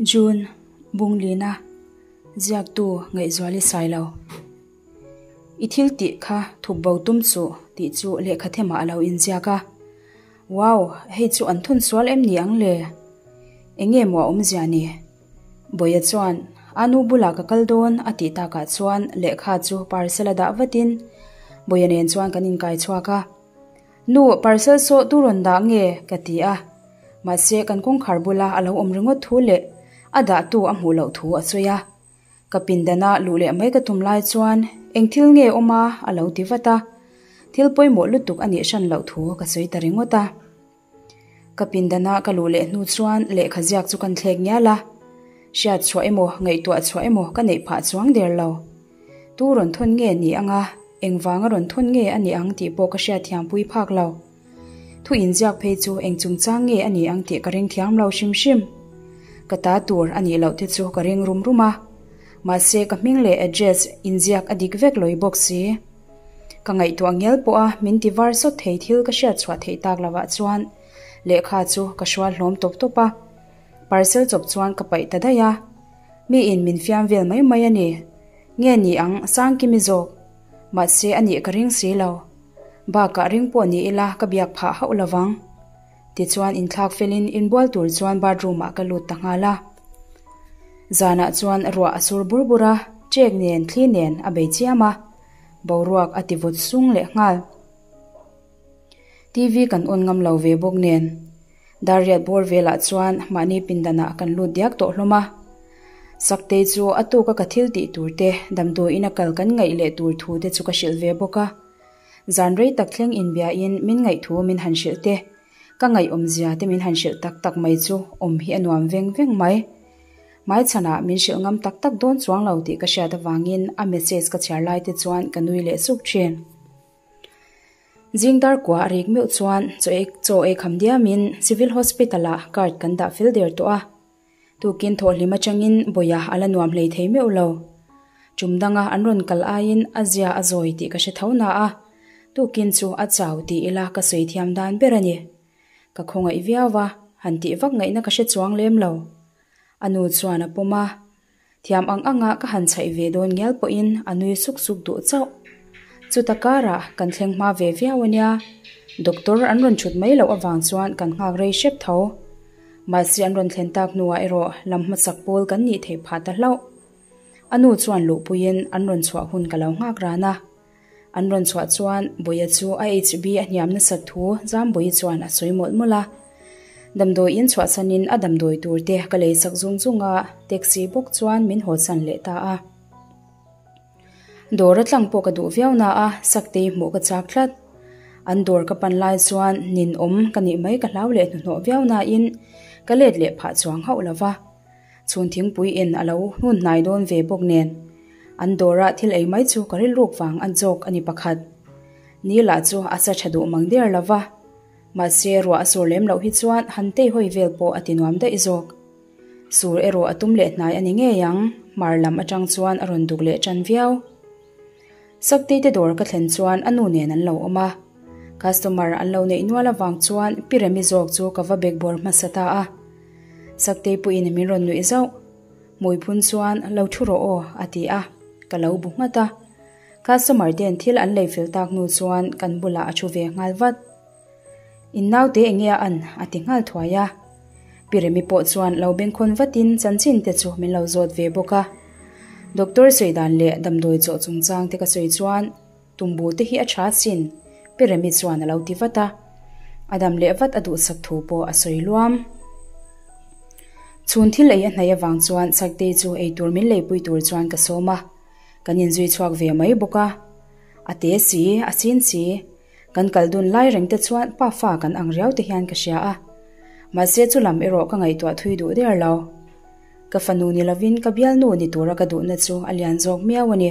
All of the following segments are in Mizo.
June, Bunglina, Ziaktu Ngaihzuali Sailo. I thil tih kha thup bo tum suh tih chu lehkha themah a lo inziak a. Wow, hei chu an thun sual em ni ang le? Enge maw a awmzia ni? Bawia chuan, A nu bulah ka kal dawn a tih takah chuan lehkha chu parcel a dah vatin Bawia nen chuan kan inkai chhuak a. Nu, parcel saw tu rawn dah nge? ka ti a. Mahse, kan kawngkhar bula a lo awm ringawt thu leh a dahtu a hmuh loh thu a sawi a. Ka pindana luh leh mai ka tum lai chuan eng thil nge awm a? a lo ti vat a. Thil pawimawh lutuk a nih hran loh thu ka sawi ta ringawt a. Ka pindana ka luh leh hnu chuan lehkha ziak chu kan thlek ngial a, hriat chhuah emaw ngaihtuah chhuah emaw ka neih phah chuang der lo. Tu rawn thawn nge ni anga, engvanga rawn thawn nge a nih ang tih pawh ka hriat thiam pui phak lo. Thu inziak phei chu eng chungchang nge a nih ang tih ka ring thiam lo hrim hrim. Ka ta tur a nih loh te chu ka ring rum rum a, mahse ka hming leh address inziak a dik vek lawih bawk si. Ka ngaihtuah ngial pawh a min ti var sawt thei thil ka hriat chhuah theih tak lovah chuan lehkha chu ka hrual hlawm tawp tawp a, parcel chawp chuan ka paih ta daih a. Mi in min fiam vel mai mai a ni. Nge ni ang Sangkimi zawk? Mahse a nih ka ring si lo. Bakah ring pawh ni ila ka biak phah hauh lovang. Tichuan inthlak felin inbual tur chuan bathroom ah ka lut ta nghal a. Zanah chuan ruah a sur bur bur a, chek nen thli nen a bei chiam a, boruak a ti vawt sung leh nghal. TV kan on ngam lo ve bawk nen Darriat bawr velah chuan mahni pindanah kan lut diak tawh hlawm a. Saktei chu a tuka ka thil tih tur te damdawiin a kal kan ngaih leh tur thu te chu ka hrilh ve bawk a. Zan rei tak thleng inbiain min ngaihthu min han hrilh te, ka ngaihawmzia te min han hrilh tak tak mai chu awm hi a nuam veng veng mai. Hmaichhanah min hrilh ngam tak tak dawn chuang lo tih ka hriat avangin a message ka chhiar lai te chuan ka nui leh suk thin. Zing dar kua a rik meuh chuan chaw ei chaw ei kham diamin Civil Hospital ah card kan dah fel der tawh a. Tukin thawhhlim atangin Bawia a la nuam hlei thei meuh lo. Tum danga an rawn kal aiin a zia a zawi tih ka hre tho na a, tukin chu a chau tih ila ka sawi thiam dan ber a ni. Ka khawngaih viau a, han tih vak ngaihna ka hre chuang lem lo. A nu chuan a pawm a, thiam ang anga ka han chhaih ve dawn ngial pawhin a nui suk suk duh chauh. Chuta karah kan thleng hma ve viau a nia, doctor an rawn thut mai loh avang chuan kan nghak rei hrep tho. Mahse an rawn thlen tak hnuah erawh lam hmasak pawl kan nih theih phah ta hlauh. A nu chuan luhpuiin an rawn chhuah hun ka lo nghak ran a. An rawn chhuah chuan Bawia chu a HB a hniam nasat thu Zambawi chuan a sawi mawlh mawlh a. Damdawiin chhuahsanin a damdawi tur te ka lei sak zung zung a, taxi bawk chuan min hawsan leh ta a. Dawr a tlang pawh ka duh viau na a, Saktei hmuh ka chak tlat. An dawr ka pan lai chuan ninawm ka nih mai ka hlau leh hnuhnawh viau nain ka let leh phah chuang hauh lo va. Chhun thingpui in a lo hnun hnai dawn ve bawk nen an dawra thil ei mai chu ka rilruk vang a zawk a ni pakhat. Ni lah chu a sa tha duh mang der lo va, mahse ruah a sur lem loh hi chuan han tei hawi vel pawh a ti nuam daih zawk. Sur erawh a tum leh hnai a ni ngei ang, hmar lam atang chuan a rawn duk leh tan viau. Saktei te dawr ka thlen chuan a nu nen an lo awm a, customer an lo neih nual avang chuan Pi Remi zawk chu ka va bekbawr hmasa ta a. Saktei pawhin min rawn nuih zauh. Hmui phun chuan lo thu rawh aw a ti a, ka lo bu nghat a. Customer ten thil an lei fel tak hnu chuan kan bulah a thu ve nghal vat. In naute enge a an? a ti nghal thuai a. Pi Remi pawh chuan lo bengkhawn vatin chanchin te chu min lo zawt ve bawk a. Doctor sawi dan leh damdawi chawh chungchang te ka sawi chuan tumbu te hi a tha sin, Pi Remi chuan a lo ti vat a. A dam leh vat a duhsak thu pawh a sawi luam. Chhun thil ei a hnaih avang chuan Saktei chu eitur min leipui tur chuan ka sawm a. Kan inzui chhuak ve mai bawk a. A te si, a chin si. Kan kal dun lai reng te chuan pa fa kan ang riau te hian ka hria a. Mahse chu lam erawh ka ngaihtuah thui duh der lo. Ka fanu ni lovin ka bialnu ni tura ka duhna chu a lian zawk miau a ni.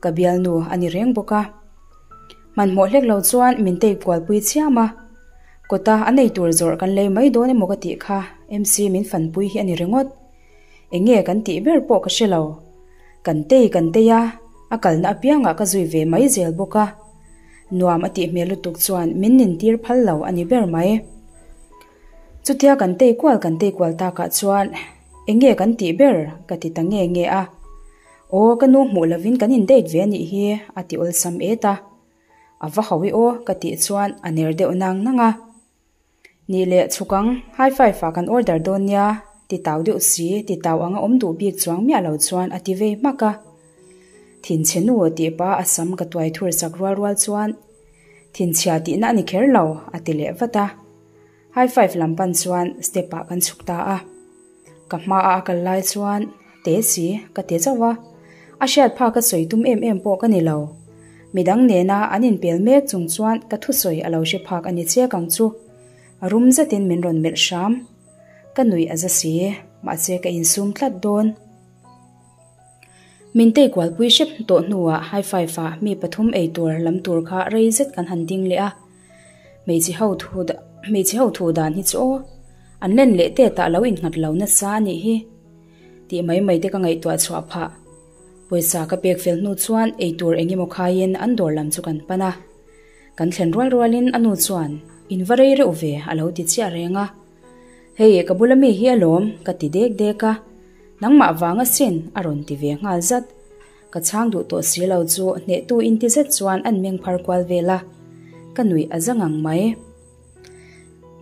Ka bialnu a ni reng bawk a. Hmanhmawh hlek lo chuan min tei kualpui chiam a. Kawta a nei tur zawrh kan lei mai dawn emaw ka tih kha MC min fanpui hi a ni ringawt. Eng nge kan tih ber pawh ka hre lo. Kan tei kan tei a, a kalna apiangah ka zui ve mai zel bawk a. Nuam a tih hmel lutuk chuan min nintir phal lo a ni ber mai. Chutia kan tei kual kan tei kual takah chuan Eng nge kan tih ber? ka ti ta nge nge a. Aw, ka nu hmuh lovin kan in date ve a nih hi, a ti awlsam et a. A va hau i aw, ka tih chuan a ner deuh nang nang a. Nih leh chhuk ang, high five ah kan order dawn nia, ti tau deuh si, ti tau anga awm duh bik chuang miah lo chuan a ti vei hmak a. Thinchhe nu tih pa a sam ka tuai thur sak rual rual chuan, Thinchhia tihna a ni kher lo, a ti leh vat a. High five lam pan chuan step ah kan chhuk ta a. Ka hma a a kal lai chuan te si ka ti zauh a, a hriat phak a sawi tum em em pawh ka ni lo. Midang nena an inpel mek chung chuan ka thusawi a lo hre phak a ni chiak ang chu. Rum zetin min rawn melh hram. Ka nuih a za si, mahse ka insum tlat dawn. Min tei kualpui hrep tawh hnuah high five ah mi pathum eitur lam tur kha rei zet kan han ding leh a. Hmeichhe ho thu hmeichhe ho thu dan hi chu aw, an len leh tet ah lo innghat lo nasa a nih hi tih mai mai te ka ngaihtuah chhuah phah. Pawisa ka pek fel hnu chuan eitur eng emaw khaiin an dawr lam chu kan pan a. Kan thlen rual rualin a nu chuan in va rei reuh ve a lo ti chiah reng a. Hei ka bula mi hi alawm ka ti dek dek a, nangmah vang asin a rawn ti ve nghal zat. Ka chhang duh tawh si lo chu hnehtu inti zet chuan an meng phar kual vel a, ka nuih a za ngang mai.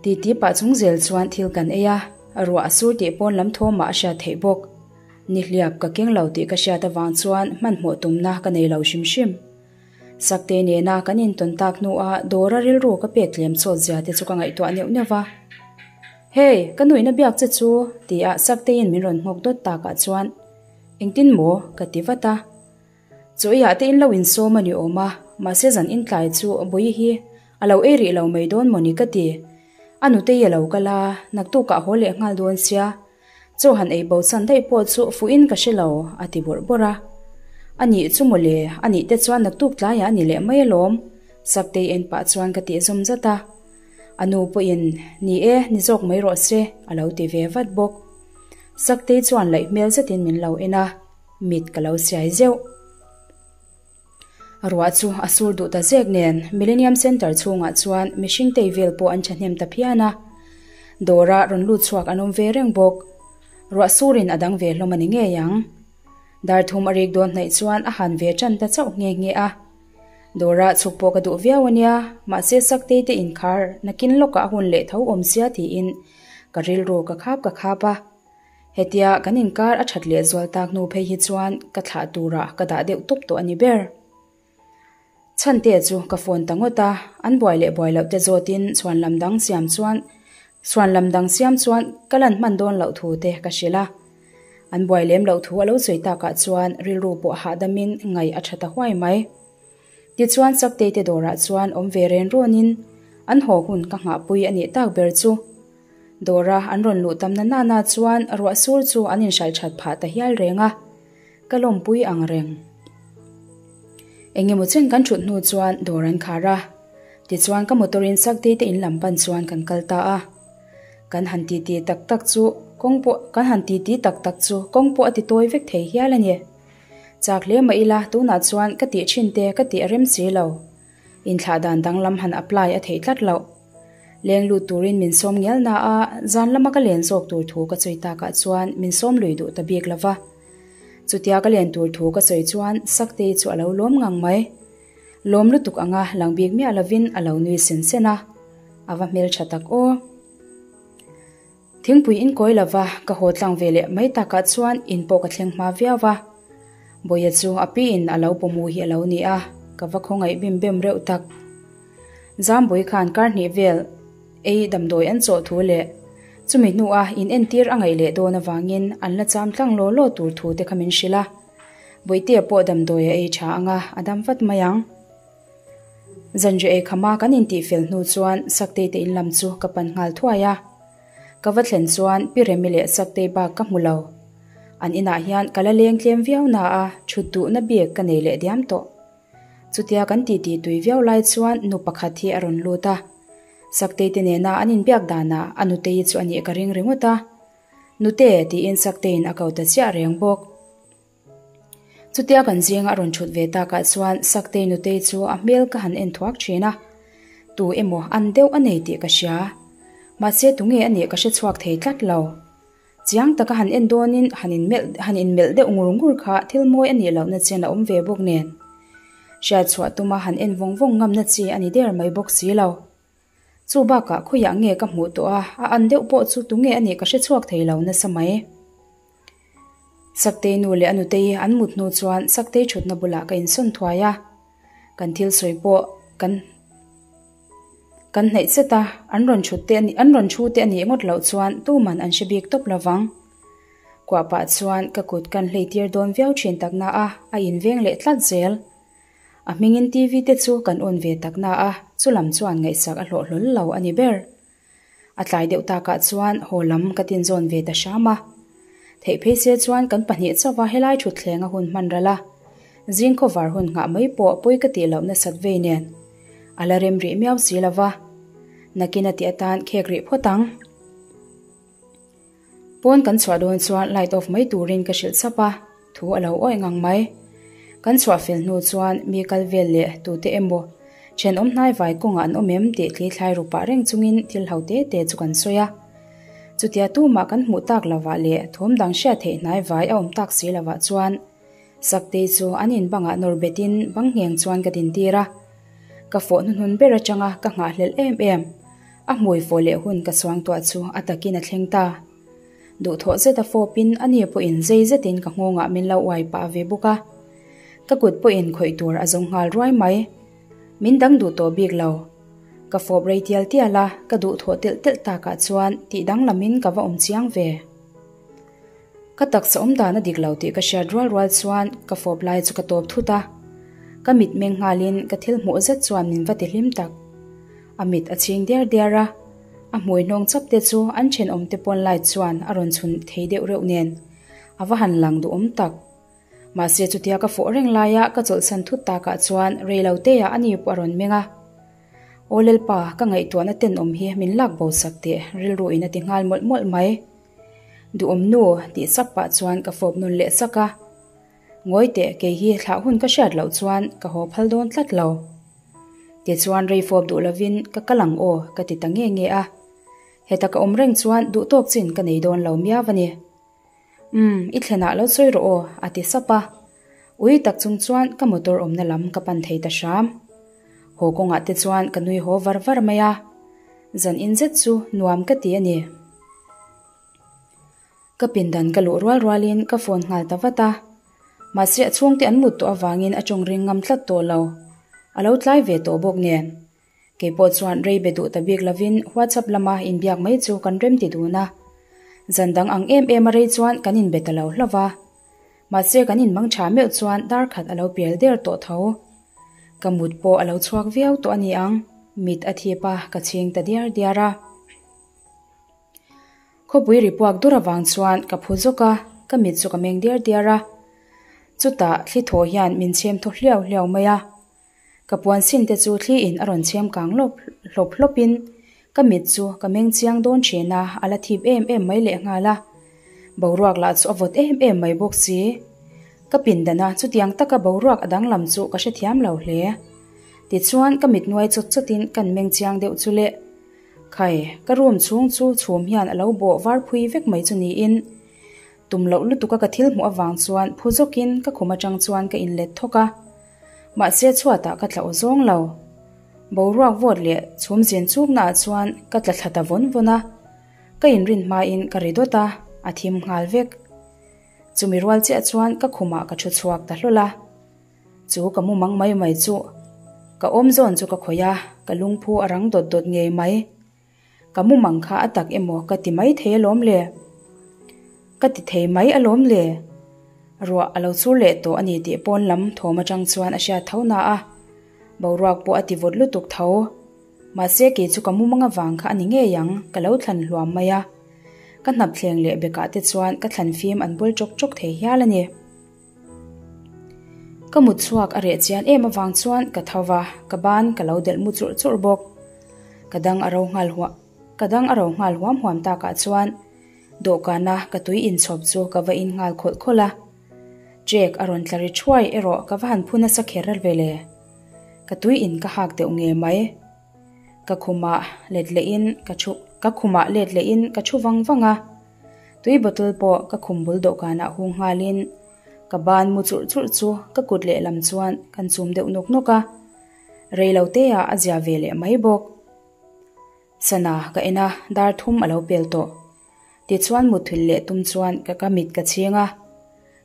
Titi pah chung zel chuan thil kan ei a, ruah a sur tih pawn lam thawmah a hriat theih bawk. Nihliap ka keng lo tih ka hriat avang chuan hmanhmawh tumna ka nei lo hrim hrim. Sakte nena kan intawn tak hnuah dawra rilru ka pek tlem chawt zia te chu ka ngaihtuah neuh neuh va. Hey, ka nuihna biak che chu tia Sakteiin min rawn nghawk dawt takah chuan Engtin maw? ka ti vat a. Chaw eiah te in lo insawm a ni awm a, mahse zan intlai chu Bawihi hi a lo ei rih lo mai dawn maw ni ka ti. A nutei a lo kal a, naktukah haw leh nghal dawn sia. Chaw han ei bo chan daih pawh chu fuhin ka hre lo, a ti bawrh bawrh a. A nih chu maw le, a nih te chuan naktuk tlaiah a ni leh mai alawm, Saktei en pah chuan ka tih zawm zat a. A nu pawhin, Ni e, ni zawk mai rawh se, a lo ti ve vat bawk. Saktei chuan laih hmel zetin min lo en a, mit ka lo siai zeuh. Ruah chu a sur duh ta zek nen Millennium Centre chhungah chuan mihring tei vel pawh an thahnem ta phian a. Dawra rawn lut chhuak an awm ve reng bawk. Ruah surin a dang ve hlawm a ni ngei ang. Dar thum a rik dawn hnaih chuan a han ve tan ta chauh nghe nghe a. Dawra chhuk pawh ka duh viau a nia, mahse Saktei te inkhar nakin lawkah a hun leh tho awm sia tiin ka rilru ka khap ka khap a. Hetia kan inkar a that leh zual tak hnu phei hi chuan ka thlah turah ka dah deuh tawp tawh a ni ber. Chhante chu ka phone ta ngawt a, an buai leh buai loh te zawtin chhuan lam dang siam chuan chhuan lam dang siam chuan ka lan hman dawn loh thu te ka hrilh a. An buai lem loh thu a lo sawi takah chuan rilru pawh hahdamin ngaih a tha ta huai mai. Tichuan Saktei te dawrah chuan awm ve ren rawnin an haw hun ka nghahpui a nih tak ber chu. Dawra an rawn luh tam na nana chuan ruah sur chu an inhralh that phah ta hial reng a, ka lawmpui ang reng. Engemaw chen kan thut hnu chuan dawr an khar a, tichuan ka motor in Saktei te in lam pan chuan kan kal ta a. Kan han titi tak tak chu kawng pawh kan han titi tak tak chu kawng pawh a ti tawi vek thei hial a ni. Chak hle mah ila tunah chuan ka tih thin te ka tih a rem si lo. Inthlah dan danglam han apply a theih tlat loh. Leng lut turin min sawm ngial na a, zan lama ka len zawk tur thu ka sawi takah chuan min sawm lui duh ta bik lova. Chutia ka len tur thu ka sawi chuan Saktei chu a lo lawm ngang mai. Lawm lutuk anga lang bik miah lovin a lo nui sen sen a, a va hmeltha tak aw. Thingpui in kawi lova ka haw tlang ve leh mai takah chuan in pawh ka thleng hma viau va. Bawia chu a pi in a lo pawmu hi a lo ni a, ka va khawngaih bim bem reuh tak. Zambui khan kar hnih vel ei damdawi an chawh thu leh chumi hnua in entir a ngaih leh dawn avangin an la cham tlang law law tur thu te kha min hrilh a. Bawihtea pawh damdawi a ei tha anga a dam vat mai ang. Zanriah ei khama kan intih fel hnu chuan Saktei te in lam chu ka pan nghal thuai a. Ka va thlen chuan Pi Remi leh Saktei bak ka hmu lo. An inah hian ka la leng tlem viau na a, thut duhna bik ka nei leh diam tawh. Chutia kan titi tui viau lai chuan nu pakhat hi a rawn lut a. Saktei te nena an inbiak danah a nutei chu a nih ka ring ringawt a. Nute tiin Sakteiin a ko ta chiah reng bawk. Chutia kan zinga a rawn thut ve takah chuan Saktei nutei chu a hmel ka han en thuak thin a, tu emaw an deuh a nei tih ka hria. Mahse tunge a nih ka hre chhuak thei tlat lo. Chiang taka han en dawnin han inmelh han inmelh deuh ngur ngur kha thil mawi a nih lohna chen a awm ve bawk nen. Hriat chhuah tuma han en vawng vawng ngamna chi a ni der mai bawk si lo. Chu bakah khawiah nge ka hmuh tawh a, a an deuh pawh chu tunge a nih ka hre chhuak thei lo nasa mai. Saktei nu leh a nutei an mut hnu chuan Saktei thutna bulah ka insawn thuai a, kan thil sawi pawh kan kan hnaih zet a, an rawn thut te an rawn thu te a nih ngawt loh chuan tuman an hre bik tawp lovang. Kuah pah chuan ka kut kan hlei tir dawn viau thin takna a, a inveng leh tlat zel. A hmingin TV te chu kan on ve takna a, chulam chuan ngaihsak a hlawh hlawl lo a ni ber. A tlai deuh takah chuan haw lam ka tinzawn ve ta hram a. Theih phei se chuan kan pahnih chauha helai thutthleng a hun hman ral a, zing khawvar hun nghah mai pawh pawi ka tih loh nasat vei nen a la rem rih miau si lova. Nakin a tih atan khek rih phawt ang. Pawn kan chhuah dawn chuan light off mai turin ka hrilh chap a, thu a lo awih ngang mai. Kan chhuah fel hnu chuan mi kal vel leh tute emaw thenawm hnai vai kawngah an awm em tih thli thlai ru pah reng chungin thil ho te te chu kan sawi a. Chutia tumah kan hmuh tak lovah leh thawm dang hriat theih hnai vai a awm tak si lovah chuan Saktei chu an in bangah nawr betin bang ngheng chuan ka dintir a. Ka fawh hnuhnun ber atanga ka nghahhlelh em em. A hmui fawh leh hun ka suangtuah chu a takin a thleng ta. Duhthawh zeta fawpin a ni pawhin zei zetin ka nghawngah min lo uai pah ve bawk a. Ka kut pawhin khawih tur a zawng nghal ruai mai. Min dang duh tawh bik lo. Ka fawp rei tial tial a, ka duhthawh telh telh takah chuan tih danglamin ka va awm chiang ve. Ka taksa awm dan a dik lo tih ka hriat rual rual chuan ka fawp lai chu ka tawp thut a. Ka mit meng nghalin ka thil hmuh zet chuan min va ti hlim tak. A mit a chhing diar diar a, a hmui hnawng chap te chu an thenawm te pawn light chuan a rawn chhun thei deuh reuh nen a va han lang duhawm tak. Mahse chutia ka fawh reng laia ka chawlhsan thut takah chuan rei lo teah a ni pawh a rawn meng a. Aw Lalpa, ka ngaihtuahna tenawm hi min lak bo sak teh rilru in a ti nghal mawlh mawlh mai. Duhawm nu tih sap pah chuan ka fawp nun leh sak a. Ngawi teh kei hi thlah hun ka hriat loh chuan ka haw phal dawn tlat lo. Tichuan rei fawp duh lovin ka kal ang aw ka ti ta nge nge a. Heta ka awm reng chuan duh tawk chin ka nei dawn lo miau a ni. Umm, i thlenah lo sawi rawh aw a ti sap a. Ui tak chung chuan ka motor awmna lam ka pan thei ta hram. Haw kawngah te chuan ka nui haw var var mai a. Zan in zet chu nuam ka ti a ni. Ka pindan ka luh rual rualin ka phone nghal ta vat a. Mahse a chhungte an mut tawh avangin a tawng ring ngam tlat tawh lo. A lo tlai ve tawh bawk nen. Keipawh chuan rei be duh ta bik lovin WhatsApp lama inbiak mai chu kan rem ti dun a. Zan dang ang em em a rei chuan kan inbe ta lo hlauh va. Mahse kan inmang tha meuh chuan dar khat a lo pial der tawh tho. Ka mut pawh a lo chhuak viau tawh a ni ang, mit a thip a, ka chhing ta diar diar a. Khawpui ri puak dur avang chuan ka phu zawk a, ka mit chu ka meng diar diar a. Chutah thli thaw hian min chhem thaw hliau hliau mai a. Ka puan sin te chu thli in a rawn chhem kang hlawp hlawp hlawp in ka mit chu ka meng chiang dawn thin a, a la thip em em mai lehnghal a. Boruak lah chu a vawt em em mai bawk si. Ka pindan a, chutiang taka boruak a danglam chu ka hrethiam lo hle. Tichuan ka mit nuai chawt chawt in kan meng chiang deuh chu le. Khai, ka room chhung chu chhum hian a lo bawh var phui vek mai chu niin, tum loh lutuk a ka thil hmuh avang chuan phu zawkin ka khum atang chuan ka inlet thawk a. Mahse chhuatah ka tla aw zawng lo. Boruak vawt leh chhum zin chukna ah chuan ka tla thla ta vawn vawn a. Ka inrin hmain ka ri dawt a, a thim nghal vek. Chumi rual chiah chuan ka khumah ka thu chhuak ta hlawl a. Chu ka mu mang mai mai chu. Ka awm zawn chu ka khawih a, ka lungphu a rang dawt dawt ngei mai. Ka mu mang kha a tak emaw ka ti mai thei alawm le. Ka ti thei mai alawm le. Ruah a lo chur leh tawh a ni tih pawn lam thawm atang chuan a hriat tho na a. Boruak pawh a ti vawt lutuk tho. Mahse kei chu ka mu mang avang kha a ni ngei ang, ka lo thlan hluam mai a. Ka hnap thleng leh bekah te chuan ka thlan fim an bul chawk chawk thei hial a ni. Ka mut chhuak a reh chian em avang chuan ka tho va, ka ban ka lo delh mu churh churh bawk. Ka dang a ro nghal huah ka dang a ro nghal huam huam takah chuan dawhkana ka tui inchhawp chu ka va in nghal khawlh khawlh a. Ṭek a rawn tla ri ṭhuai erawh ka va han phu nasa kher ve le. Ka tui in ka hak deuh nge mai. Ka khumah let lehin ka thu ka khumah let lehin ka thu vang vang a. Tui bottle pawh ka khum bul dawhkanah hung nghalin ka ban mu churh churh chu ka kut lehlam chuan kan chum deuh nawk nawk a, reiloteah a zia ve leh mai bawk. Sana ka en a, dar thum a lo pel tawh. Tichuan mutthilh leh tum chuan ka ka mit ka chhing a.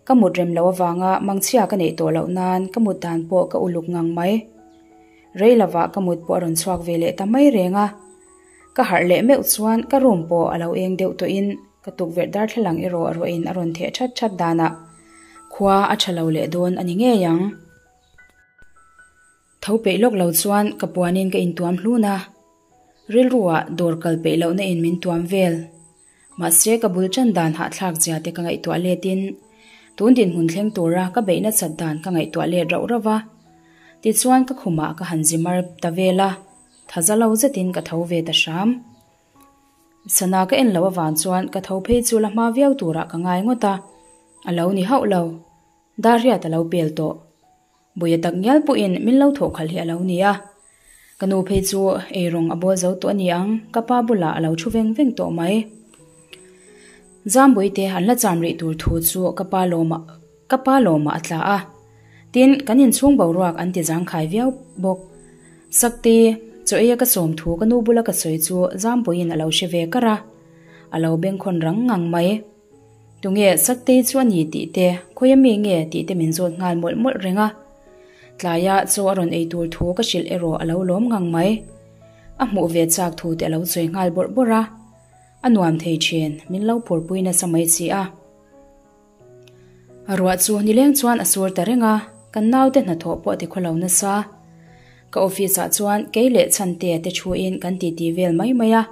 Ka mut rem loh avanga mangchhia ka neih tawh loh nan ka mut dan pawh ka uluk ngang mai. Rei lovah ka mut pawh a rawn chhuak ve leh ta mai reng a. Ka harh leh meuh chuan ka room pawh a lo eng deuh tawhin ka tukverh darthlalang erawh ruahin a rawn theh that that danah khua a tha lo leh dawn a ni ngei ang. Tho peih lawk lo chuan ka puanin ka intuam hlun a, rilruah dawr kal peih lohna in min tuam vel. Mahse ka bul tan dan hahthlak zia te ka ngaihtuah letin tun dinhmun thleng tura ka beih nasat dan ka ngaihtuah let rauh rauh va. Tichuan ka khumah ka han zi mar ta vel a, thaza lo zetin ka tho ve ta hram. Sana ka en loh avang chuan ka tho phei chu la hma viau turah ka ngai ngawt a, a lo ni hauh lo. Darriat a lo pel tawh. Buia tak ngial pawhin min lo thawh khalh hi a lo ni a. Ka nu phei chu eirawng a bawl zo tawh a ni ang, ka pa bulah a lo thu veng veng tawh mai. Zambuite an la cham rih tur thu chu ka pa lawmah ka pa lawmah a tla a. Tin, kan inchhung boruak an ti zangkhai viau bawk. Sakti, chaw eia ka sawm thu ka nu bula ka sawi chu Zambuiin a lo hre ve kar a, a lo bengkhawn rang ngang mai. Tunge Saktei chu a ni tih te, khawi ami nge tih te min zawt nghal mawlh mawlh reng a. Tlaia chaw a rawn ei tur thu ka hrilh erawh a lo lawm ngang mai. A hmuh ve chak thu te a lo sawi nghal bawrh bawrh a. A nuam thei thin, min lo phurpui nasa mai si a. Ruah chu nileng chuan a sur ta reng a, kan naute hnathawh pawh a ti khawlo nasa. Ka office ah chuan kei leh Chhantea te thuin kan titi vel mai mai a.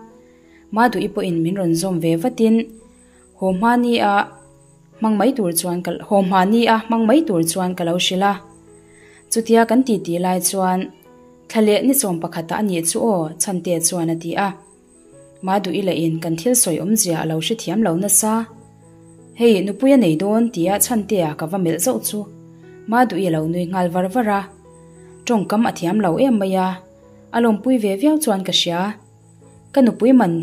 Maduhi pawhin min rawn zawm ve vatin haw hmani a hmang mai tur chuan ka haw hmani a hmang mai tur chuan ka lo hrilh a. Chutia kan titi lai chuan thla leh ni sawm pakhatah a nih chu aw Chhantea chuan a ti a. Maduhi lahin kan thil sawi awmzia a lo hrethiam lo nasa. Hei nupui a nei dawn tia Chhantea ka va melh zauh chu Maduhi a lo nui nghal var var a. Tawngkam a thiam lo em mai a, a lawmpui ve viau chuan ka hria. Ka nupui man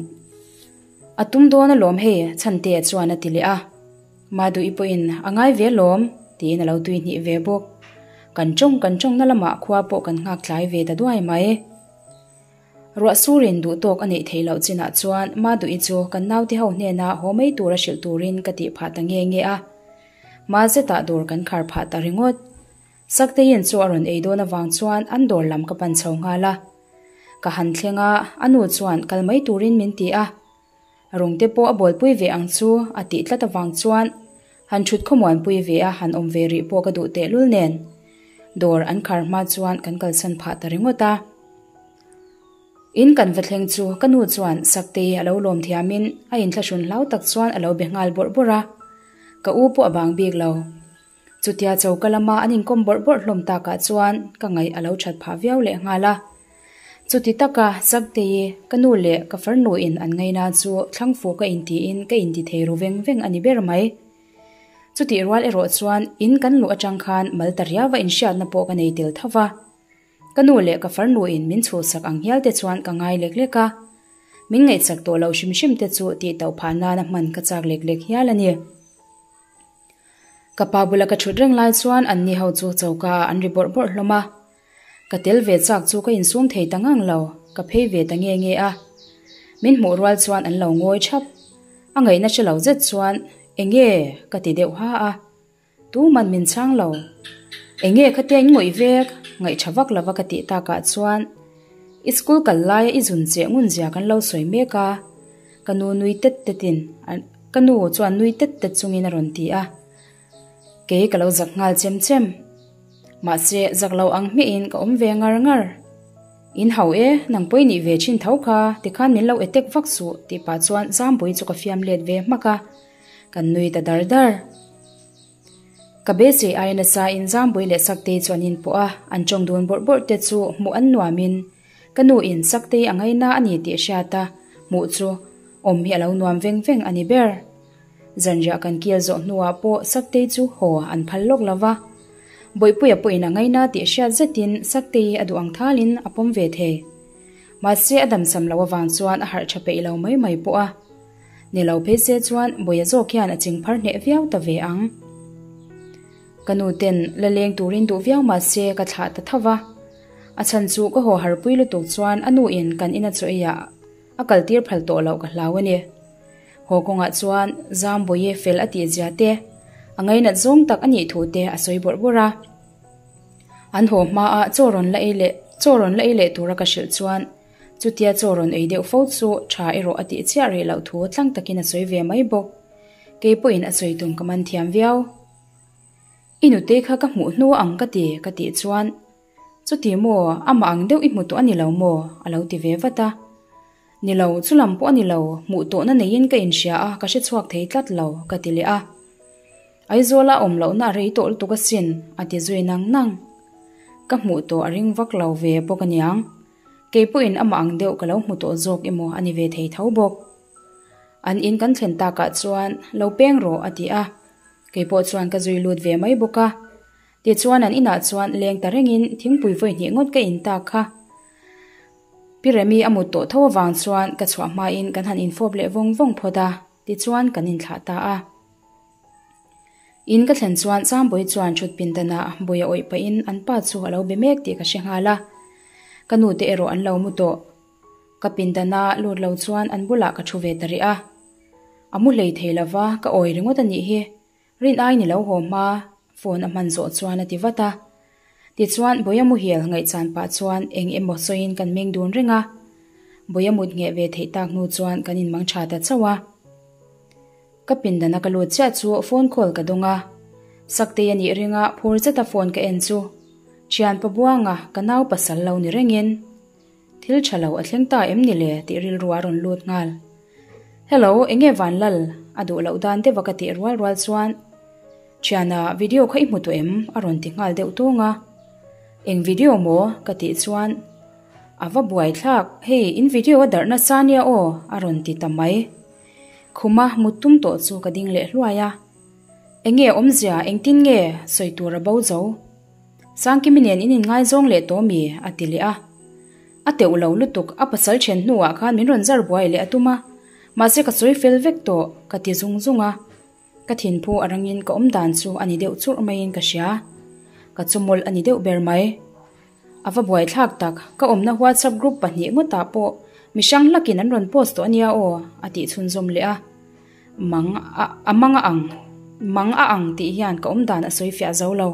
a tum dawn alawm hei Chhantea chuan a ti leh a, Maduhi pawhin a ngai ve alawm tiin a lo tui hnih ve bawk. Kan tawng kan tawngna lamah khua pawh kan nghak tlai ve ta duai mai. Ruah surin duh tawk a neih theih loh chinah chuan Maduhi chu kan naute ho hnena haw mai tura hrilh turin ka tih phah ta nge nge a, ma zetah dawr kan khar phah ta ringawt. Sakteiin chu a rawn ei dawn avang chuan an dawr lam ka pan chho nghal a. Ka han thleng a, a nu chuan kal mai turin min ti a. Rungte pawh a bawlpui ve ang chu a tih tlat avang chuan han thut khawmuanpui ve a han awm ve rih pawh ka duh tehlul nen. Dawr an khar hma chuan kan kalsan phah ta ringawt a. In kan va thleng chu ka nu chuan Saktei a lo lawm thiamin a inthlahrun hlau tak chuan a lo be nghal bawrh bawrh a. Ka u pawh a bang bik lo. Chutia choka lama an inkawm bawrh bawrh hlawm takah chuan ka ngaih a lo that phah viau leh nghal a. Chuti taka Saktei, ka nu leh ka farnuin an ngaina chu thlangfu ka intiin ka inti thei ru veng veng a ni ber mai. Chutih rual erawh chuan in kan luh atang khan mal ta riauva inhriatna pawh ka nei tel tho va. Ka nu leh ka farnuin min chhuhsak ang hial te chuan ka ngai lek lek a. Min ngaihsak tawh lo hrim hrim te chu tih tauh phah nana hman ka chak lek lek hial a ni. Ka pa bula ka thut reng lai chuan an ni ho chu choka ah an ri bawrh bawrh hlawm a. Ka tel ve chak chu ka insum thei ta ngang lo, ka phei ve ta nge nge a. Min hmuh rual chuan an lo ngawi thap. A ngaihna hre lo zet chuan, Enge? ka ti deuh ha a. Tuman min chhang lo. Enge khatia in ngawih vek? Ngaihṭha vak lova ka tih takah chuan, I school kal laia i zun cheh ngun zia kan lo sawi mek a. Ka nu nui tet tetin ka nu chuan nui tet tet chungin a rawn ti a, kei ka lo zak nghal chem chem. Mahse zak lo ang hmiahin ka awm ve ngar ngar. In hau e, nang pawh i nih ve thin tho kha, tikhan min lo etek vak suh tih pah chuan Zambui chu ka fiam let ve hmak a, kan nui ta dar dar. Ka beisei aia nasa in Zambui leh Saktei chu an inpawh a, an tawng dun bawrh bawrh te chu hmuh an nuamin Ka nu in Saktei a ngaina a ni tih hriat a, hmuh chu awm hi a lo nuam veng veng a ni ber. Zanriah kan kil zawh hnuah pawh Saktei chu haw an phal lawk lo va. Bawihpuia pawhin a ngaina tih hriat zetin Saktei a duh ang thalin a pawm ve thei. Mahse a damsam loh avang chuan a harh tha peih lo mai mai pawh a. Ni lo phei se chuan Bawia zawk hian a ching phar hneh viau ta ve ang. Ka nu ten la leng turin duh viau mah se ka thlah ta tho va. A chhan chu ka haw harpui lutuk chuan a nu in kan ina chaw eiah a kal tir phal tawh loh ka hlau a ni. Haw kawngah chuan Zambawi fel a tih zia te, a ngainat zawng tak a nih thu te a sawi bawrh bawrh a. An haw hmaah chaw rawn la ei leh chaw rawn la ei leh tura ka hrilh chuan chutia chaw rawn ei deuh fo chu tha erawh a tih chiah rih loh thu tlang takin a sawi ve mai bawk. Kei pawhin a sawi tum ka man thiam viau. I nutei kha ka hmuh hnu ang ka ti ka tih chuan Chuti maw, amah ang deuh i hmu tawh a ni lo maw? a lo ti ve vat a. Ni lo, chu lam pawh a ni lo, hmuh tawhna neiin ka inhria a, ka hre chhuak thei tlat lo, ka ti leh a. Aizawla a awm lohna a rei tawh lutuk asin, a ti zui nang nang. Ka hmuh tawh a ring vak lo ve bawk aniang. Kei pawhin amah ang deuh ka lo hmu tawh zawk emaw a ni ve thei tho bawk. An in kan thlen takah chuan, Lo peng rawh, a ti a. Kei pawh chuan ka zui lut ve mai bawk a. Tichuan an inah chuan leng ta rengin thingpui vawi hnih ngawt ka in tak kha. Pi Remi a mut tawh tho avang chuan ka chhuah hmain kan han infawp leh vawng vawng phawt a, tichuan kan inthlah ta a. In ka thlen chuan Sangbawi chuan thut pindanah bawi a awih pahin an pa chu a lo be mek tih ka hre nghal a. Ka nute erawh an lo mu tawh. Ka pindana lut lo chuan an bulah ka thu ve ta rih a. A mu hlei thei lova ka awi ringawt a nih hi. Rin ai ni lo haw hma phone a hman zawh chuan a ti vat a. Tichuan Bawia muhil ngaihchan pah chuan eng emaw sawiin kan meng dun reng a. Bawia mut ngheh ve theih tak hnu chuan kan inmang tha ta chauh a. Ka pindana ka lut chiah chu phone call ka dawng a. Saktei a nih ringa phur zeta phone ka en chu Thianpa Buanga ka nau pasal lo ni rengin. Thil tha lo a thleng ta em ni le tih rilru a rawn lut nghal. Hello, enge Vanlal? A duh loh dan deuh a ka tih rual rual chuan Thiana, video kha i hmu tawh em? a rawn ti nghal deuh tawng a. Eng video maw? ka tih chuan A va buai thlak, hei in video a darh nasa nia aw a rawn ti ta mai. Khuma mut tum tawh chu ka ding leh hluai a. Enge awmzia, engtin nge sawi tur a bo zo? Sangkimi nen in inngaizawng leh tawh mi? a ti leh a. A teuh lo lutuk, a pasal then hnuah khan min rawn zar buai leh a tum a, mahse ka sawi fel vek tawh, ka ti zung zung a. Ka thinphu a rangin ka awm dan chu a ni deuh churh maiin ka hria. Ka chumawlh a ni deuh ber mai. A va buaithlak tak, ka awmna WhatsApp group pahnih ngawtah pawh mi hrang hlakin an rawn post tawh a nia aw, a tih chhunzawm leh a. Mang a a mang a ang mang a ang tih hian ka awm dan a sawi fiah zo lo.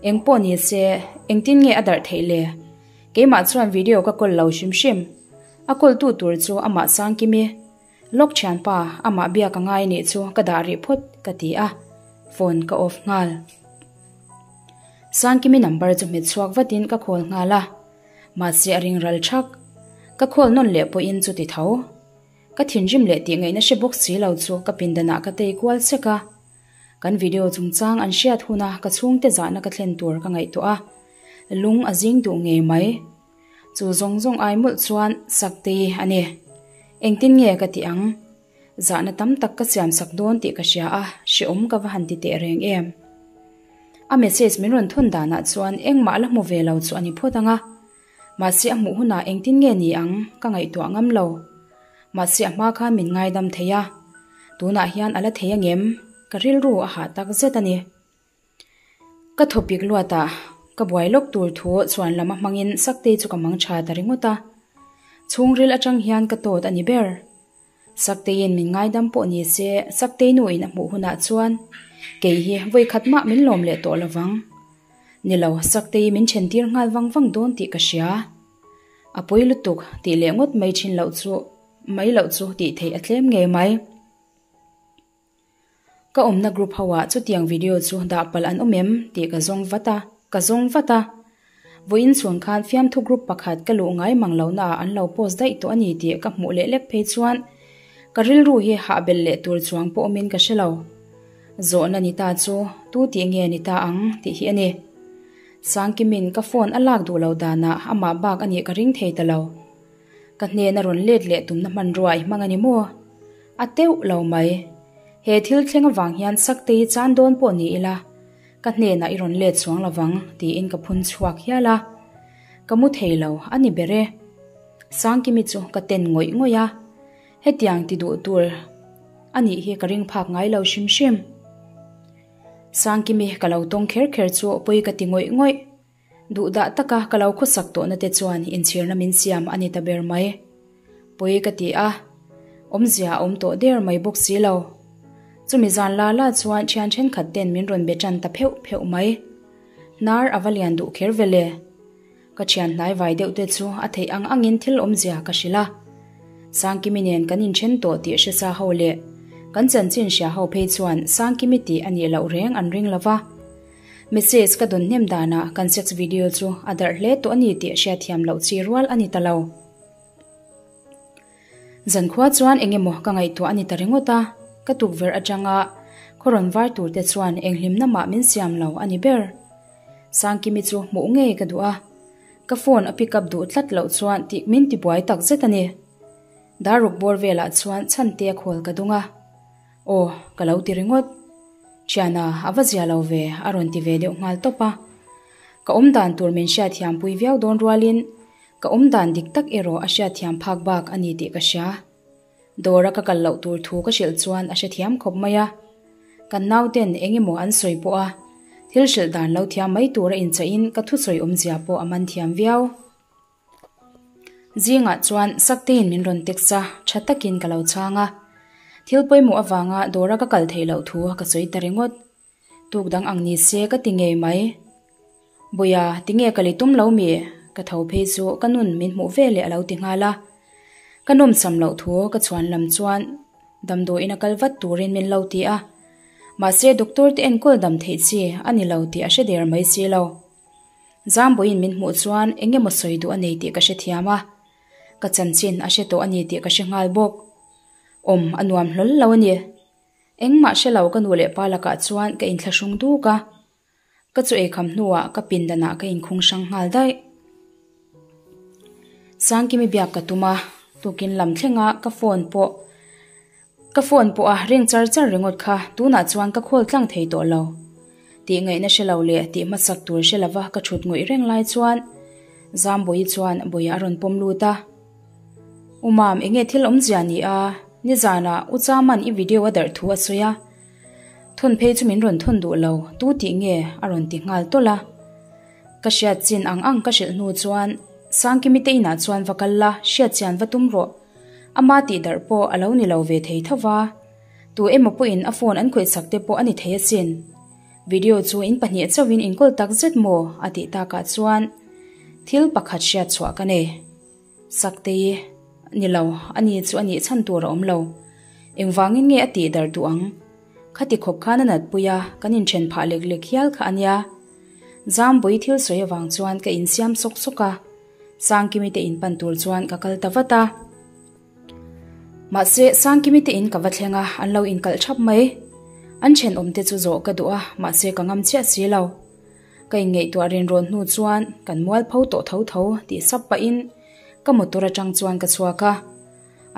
Eng pawh ni se, engtin nge a darh theih le? Keimah chuan video ka kawl lo hrim hrim. A kawltu tur chu amah Sangkimi, Lawk thianpa, amah biak a ngai nih chu ka dah rih phawt ka ti a, phone ka off nghal. Sangkimi number chu hmet chhuak vatin ka call nghal a, mahse a ring ral thak. Ka call nawn leh pawhin chuti tho. Ka thinrim leh tih ngaihna hre bawk si lo chu ka pindanah ka tei kual sek a. Kan video chungchang an hriat huna ka chhungte zahna ka thlen tur ka ngaihtuah a, lung a zing duh ngei mai. Chu zawng zawng ai mawlh chuan Saktei a ni. Engtin nge ka tih ang? Zahna tam tak ka siam sak dawn tih ka hria a, hrehawm ka va han ti teh reng em. A message min rawn thawn danah chuan engmah la hmu ve lo chu a ni phawt ang a. Mahse a hmuh hunah engtin nge ni ang ka ngaihtuah ngam lo. Mahse a hma khan min ngaidam thei a, tunah hian a la thei angem? Ka rilru a hah tak zet a ni. Ka thawpik luatah ka buai lawk tur thu chhuan lam a hmangin Saktei chu ka mang tha ta ringawt a. Chhungril atang hian ka tawt a ni ber. Sakteiin min ngaidam pawh ni se Saktei nuin a hmuh hunah chuan kei hi vawi khat mah min lawm leh tawh lovang. Ni lo, Saktei min then tir nghal vang vang dawn tih ka hria. A pawi lutuk tih leh ngawt mai thin loh chu mai loh chu tih theih a tlem ngei mai. Ka awmna group ho ah chutiang video chu dah palh an awm em tih ka zawng vat a, ka zawng vat a. Vawiin chhun khan fiamthu group pakhat ka luh ngai mang lohna ah an lo post daih tawh a ni tih ka hmuh leh lek phei chuan ka rilru hi hah belh leh tur chuang pawh awmin ka hre lo. Zawhna ni ta chu tu tih nge ni ta ang tih hi a ni. Sangkimin ka phone a lak duh lo danah amah bak a nih ka ring thei ta lo. Ka hnena rawn let leh tumna hmanrua i hmang a ni maw? A teuh lo mai. He thil thleng avang hian Saktei chan dawn pawh ni ila, ka hnenah i rawn let chuang lovang tiin ka phun chhuak hial a. Ka mu thei lo a ni ber e. Sangkimi chu ka ten ngawih ngawih a. Hetiang ti duh tur. anih hi ka ring phak ngai lo hrim hrim. Sangkimi ka lo tawng kher kher chu pawi ka ti ngawih ngawih. Duhdah taka ka lo khawsak tawhna te chuan inchhirna min siam a ni ta ber mai. Pawi ka ti a, awmzia a awm tawh der mai bawk si lo. Chumi zan la la chuan thian thenkhat ten min rawn be tan ta pheuh pheuh mai. Hnar a va lian duh kher ve le. Ka thian hnai vai deuh te chu a theih ang angin thil awmzia ka hrilh a. Sangkimi nen kan inthen tawh tih hresa ho leh kan chanchin hria ho phei chuan Sangkimi tih a nih loh reng an ring lo va. Message ka dawn hnem danah kan sex video chu a darh hle tawh a ni tih hriatthiam loh chi rual a ni ta lo. Zankhua chuan eng emaw ka ngaihtuah a ni ta ringawt a, ka tukverh atanga khaw rawn var tur te chuan eng hlimna mah min siam lo a ni ber. Sangkimi chu hmuh ngei ka duh a, ka phone a pick up duh tlat loh chuan tih min tibuai tak zet a ni. Daruk bawr velah chuan chhante a khawl ka dung a, Aw, ka lo ti ringawt. Thiana, a va zia lo ve, a rawn ti ve deuh nghal tawp a. Ka awm dan tur min hriatthiam pui viau dawn rualin ka awm dan dik tak erawh a hriatthiam phak bak a ni tih ka hria. Dawra ka kal loh tur thu ka hrilh chuan a hrethiam khawp mai a. Kan nauten eng emaw an sawi pawh a, thil hrilh dan lo thiam mai tura inchaihin ka thusawi awmzia pawh a man thiam viau. Zingah chuan Saktein min rawn text a, tha takin ka lo chhang a. Thil pawimawh avanga dawra ka kal theih loh thu ka sawi ta ringawt. Tuk dang ang ni se ka ti ngei mai. Bawia, tinge ka li tum lo mi? Ka tho phei chu ka nun min hmuh ve leh a lo ti nghal a. Ka nawmsam loh thu ka chhuan lam chuan damdawiin a kal vat turin min lo ti a. Mahse doctor te enkawl dam theih chi a ni lo tih a hre der mai si lo. Zambawiin min hmuh chuan eng emaw sawi duh a nei tih ka hrethiam a, ka chanchin a hre tawh a ni tih ka hre nghal bawk. Awm a nuam hlawl lo a ni. Engmah hre lo ka nu leh pa lakah chuan ka inthlahrung duk a, ka chu eikham hnuah ka pindanah ka inkhung hrang nghal daih. Sangkimi biak ka tum a, tukin lam thlenga ka phone pawh Ka phone pawh a ring char char ringawt kha tunah chuan ka call tlang thei tawh lo. Tih ngaihna hre lo leh tih hmasak tur hre lova ka thut ngawih reng lai chuan Zambawi chuan Bawia a rawn pawm lut a. U Mam, enge thil awmzia ni a? Nizanah U Chaman i video a darh thu a sawi a. Thawn phei chu min rawn thawn duh lo, tu tih nge? a rawn ti nghal tawlh a. Ka hriat chin ang ang ka hrilh hnu chuan Sangkimi te inah chuan va kal la, hriat chian va tum rawh. Ama tih darh pawh a lo ni lo ve thei tho va, tu emaw pawhin a phone an khawihsak te pawh a ni thei asin. Video chu in pahnih chauhin in kawl tak zet maw? a tih takah chuan thil pakhat hriat chhuah ka nei. Saktei, Ni lo, ani chu a nih chhan tur a awm lo. Engvangin nge a tih darh duh ang? Khati khawp khan a natpui a, kan inthen phah lek lek hial kha a nia. Zambui thil sawi avang chuan ka insiam sawk sawk a. Sangkimi te in pan tur chuan ka kal ta vat a. Mahse, Sangkimi te in ka va thleng a, an lo inkalh thap mai. An thenawm te chu zawh ka duh a, mahse ka ngam chiah si lo. Ka inngaihtuah rinrawn hnu chuan kan mualpho tawh tho tho tih sap pahin ka motor atang chuan ka chhuak a.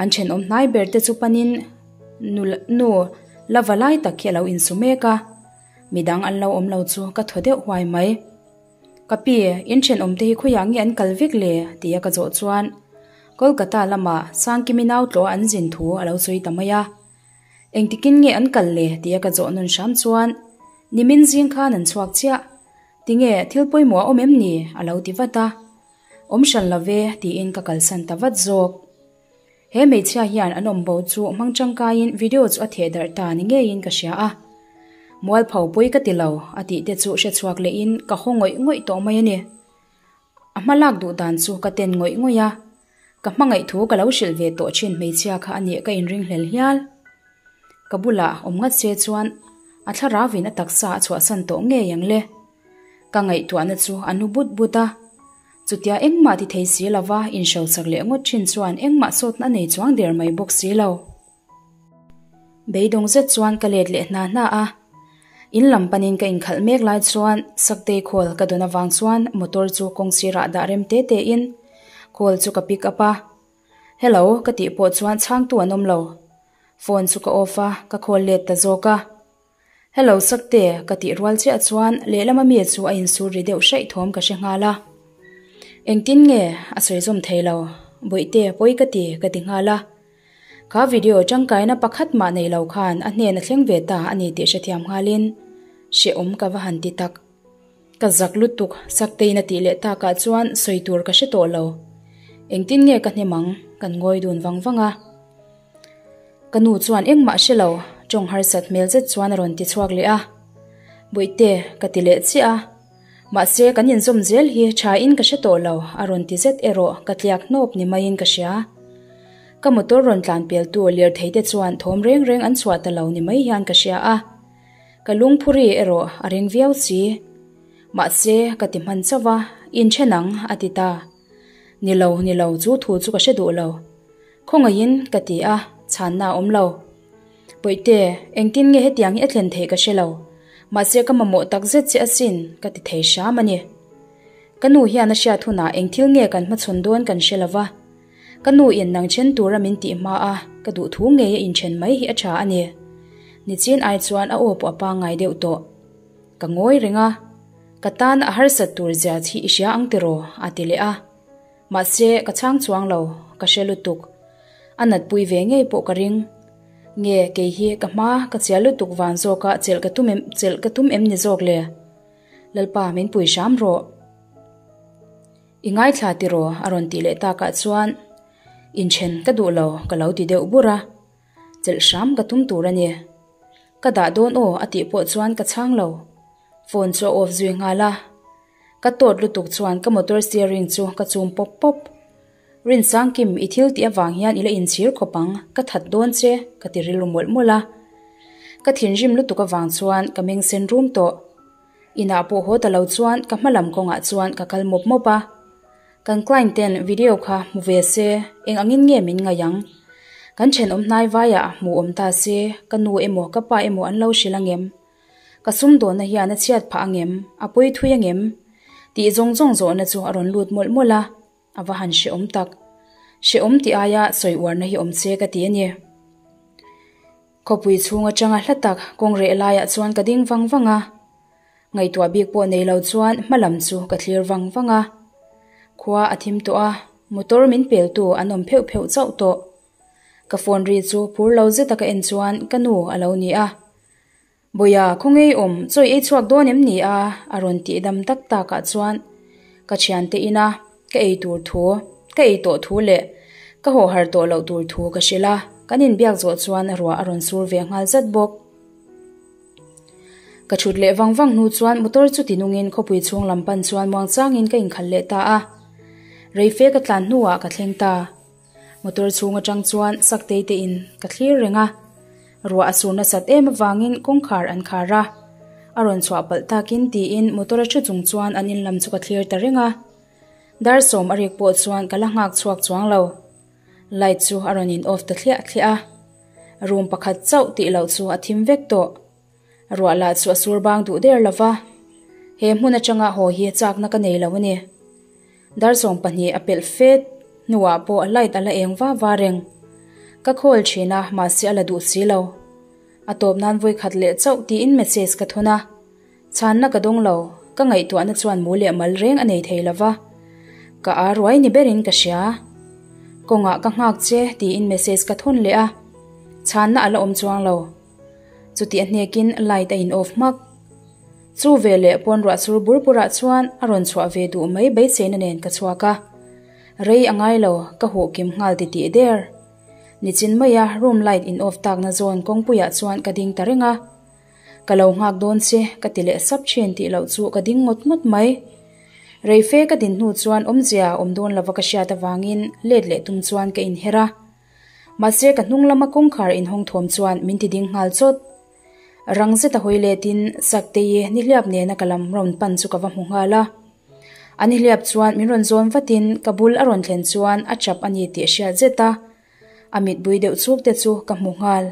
An thenawm hnai ber te chu panin nu nu la va lai tak hi a lo insu mek a, midang an lo awm lo chu ka thaw deuh huai mai. Ka pi, in thenawm te hi khawiah nge an kal vek le? tia ka zawh chuan Kolkata lamah Sangkimi nau tlawh an zin thu a lo sawi ta mai a. Engtikin nge an kal le? tia ka zawh nawn hram chuan Nimin zing khan an chhuak chiah. Tinge thil pawimawh a awm em ni? a lo ti vat a. Awm hran lo ve tiin ka kalsan ta vat zawk. He hmeichhia hian an awm bo chu hmang tangkaiin video chu a theh darh ta ni ngeiin ka hria a. Mualpho pawi ka ti lo a tih te chu hre chhuak lehin ka haw ngawih ngawih tawh mai a ni. A hma lak duh dan chu ka ten ngawih ngawih a, ka hmangaih thu ka lo hrilh ve tawh thin hmeichhia kha a nih ka inringhlel hial. Ka bulah awm ngat se chuan a thlarauin a taksa a chhuahsan tawh ngei ang le. Ka ngaihtuahna chu a nu but but a, chutia engmah ti thei si lova inhrosak leh ngawt thin chuan engmah sawtna a nei chuang der mai bawk si lo. Beidawng zet chuan ka let leh hna hna a, in lam panin ka inkhalh mek lai chuan Saktei call ka dawn avang chuan motor chu kawng sirah dah rem te te in call chu ka pick up a, Hello ka tih pawh chuan chhangtu an awm lo. Phone chu ka off a, ka call let ta zawk a. Hello Sakte, ka tih rual chiah chuan lehlam a mi chu a insur ri deuh hraih thawm ka hre nghal a. Engtin nge? A sawi zawm thei lo. Bawihte, pawi ka ti, ka ti nghal a. Kha video tangkaina pakhat mah nei lo khan a hnen a thleng ve ta a ni tih hrethiam nghalin hrehawm ka va han ti tak. Ka zak lutuk Saktein a tih leh takah chuan sawi tur ka hre tawh lo. Engtin nge ka hnem ang? Kan ngawi dun vang vang a. Ka nu chuan engmah hre lo, tawng harsat hmel zet chuan a rawn ti chhuak leh a. Bawihte, ka ti leh chiah a. Mahse kan inzawm zel hi tha in ka hre tawh lo, a rawn ti zet erawh ka tliak hnawp ni maiin ka hria. Ka motor rawn tlan peltu lirthei te chuan thawm reng reng an chhuah ta lo ni mai hian ka hria a. Ka lungphuri erawh a ring viau si. Mahse ka ti hman chauh a, inthen ang, a ti ta. Ni lo, ni lo, chu thu chu ka hre duh lo. Khawngaihin ka ti a, chhanna a awm lo. Pawihte, engtin nge hetiang hi a thlen theih ka hre lo. Mahse ka mamawh tak zet che asin, ka ti thei hram a ni. Ka nu hian a hriat hunah eng thil nge kan hmachhawn dawn kan hre lo va. Ka nu in nang then tura min tih hma a, ka duh thu ngei a inthen mai hi a tha a ni. Nichin ai chuan a aw pawh a pangngai deuh tawh. Ka ngawi reng a, ka tan a harsat tur zia hi i hria ang tiraw? a ti leh a. Mahse, ka chhang chuang lo, ka hre lutuk. A natpui ve ngei pawh ka ring. Nge, kei hi ka hma ka chial lutuk van zawka chelh ka tum em, chelh ka tum em ni zawk le? Lalpa, min pui hram rawh. I ngaithla tiraw? a rawn tih leh takah chuan inthen ka duh lo ka lo ti deuh bur a. Chelh hram ka tum tur a ni. Ka dah dawn aw a tih pawh chuan ka chhang lo. Phone chu a off zui nghal a. Ka tawt lutuk chuan ka motor steering chu ka chum pawp pawp. Rinsangkim i thil tih avang hian i la inchhir khawp ang, ka that dawn che, ka ti rilru mawlh mawlh a. Ka thinrim lutuk avang chuan ka meng sen rum tawh. Inah pawh haw ta lo chuan ka hma lam kawngah chuan ka kal mawp mawp a. Kan client ten video kha hmu ve se, eng angin nge min ngaih ang? Kan thenawm hnai vaiah hmu awm ta se, ka nu emaw ka pa emaw an lo hrilh angem? Ka sumdawnna hian a chhiat phah angem? A pawi thui angem? Tih zawng zawng zawhna chu a rawn lut mawlh mawlh a, a va han hrehawm tak. Hrehawm tih aia sawi uarna hi awm se ka ti a ni. Khawpui chhung atanga hla tak kawng reh laiah chuan ka ding vang vang a. Ngaihtuah bik pawh nei lo chuan hma lam chu ka thlir vang vang a. Khua a thim tawh a, motor min peltu an awm pheuh pheuh chauh tawh. Ka phone ri chu phur lo zeta ka en chuan ka nu a lo ni a. Bawia, khawngei awm, chawi ei chhuak dawn em ni a? a rawn tih dam tak takah chuan ka thiante ina ka ei tur thu, ka ei tawh thu leh ka haw har tawh loh tur thu ka hrilh a, kan inbiak zawh chuan ruah a rawn sur ve nghal zat bawk. Ka thut leh vang vang hnu chuan motor chu tinungin khawpui chhung lam pan chuan muangchangin ka inkhal leh ta a, reife ka tlan hnuah ka thleng ta. Motor chhung atang chuan Saktei te in ka thlir reng a, ruah a sur nasat em avangin kawngkhar an khar a, a rawn chhuah palh takin tiin motor a thu chung chuan an in lam chu ka thlir ta reng a. Dar sawm a rik pawh chuan ka la nghak chhuak chuang lo. Light chu a rawn in off ta thliah thliah a, room pakhat chauh tih loh chu a thim vek tawh. Ruah lah chu a sur bang duh der lo va, he hmun atanga haw hi chakna ka nei lo a ni. Dar 20 a pelh fet hnuah pawh light a la eng va va reng. Ka call thin a, mahse a la duh si lo. A tawp nan vawi khat leh chauh tiin message ka thun a. Chhanna ka dawng lo, ka ngaihtuahna chuan mu leh mal reng a nei thei lo va. Ka aa ruai ni berin ka hria. Kawngah ka nghak che tiin message ka thun leh a. Chhanna a la awm chuang lo. Chuti a hnekin light a in off hmak. Chu veleh pawn ruah sur bur burah chuan a rawn chhuah ve duh mai beiseina nen ka chhuak a. Rei a ngai lo, ka huh kim nghal titih der. Nichin maia room light in off takna zawn kawngpuiah chuan ka ding ta reng a. Ka lo nghak dawn che, ka ti leh sap thin tih loh chu ka ding ngawt ngawt mai. Reife ka din hnu chuan awmzia awm dawn lova ka hriat avangin let leh tum chuan ka inher a. Mahse ka hnung lama kawngkhar inhawng thawm chuan min ti ding nghal chawt. Rang zeta hawi letin Saktei nihliap nena ka lam rawn pan chu ka va hmu nghal a. A nihliap chuan min rawn zawn vatin ka bul a rawn thlen chuan a chap a ni tih hriat zet a, a mitbui deuh chuk te chu ka hmu nghal.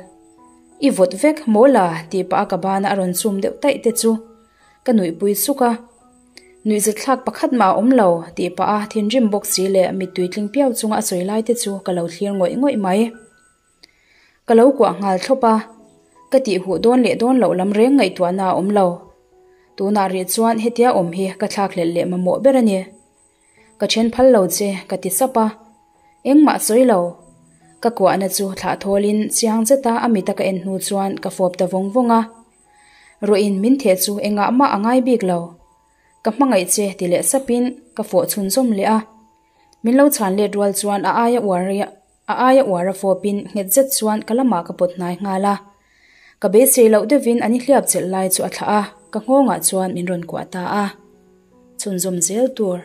I vawt vek maw la tih pah a ka bana a rawn chum deuh taih te chu ka nuihpui suk a. Nuihzatthlak pakhat mah a awm lo tih pah a thinrim bawk si leh mittui tling piau chunga a sawi lai te chu ka lo thlir ngawih ngawih mai. Ka lo kuah nghal thlawp a, ka tih huh dawn leh dawn loh lam reng ngaihtuahna a awm lo. Tunah rih chuan hetia awm hi ka thlakhlelh leh mamawh ber a ni. Ka then phal lo che, ka ti sap a. Engmah sawi lo. Ka kuahna chu thlah thawlin chiang zeta a mita ka en hnu chuan ka fawp ta vawng vawng a. Ruahin min theh chu engah mah a ngai bik lo. Ka hmangaih che ti leh sapin ka fawh chhunzawm leh a. Min lo chhan let rual chuan a aia uar a aia uar a fawpin nghet zet chuan ka lamah ka pawt hnai nghal a. Ka beisei loh deuhin a ni hliap chelh lai chu a thlah a, ka nghawngah chuan min rawn kuah ta a. Chhunzawm zel tur.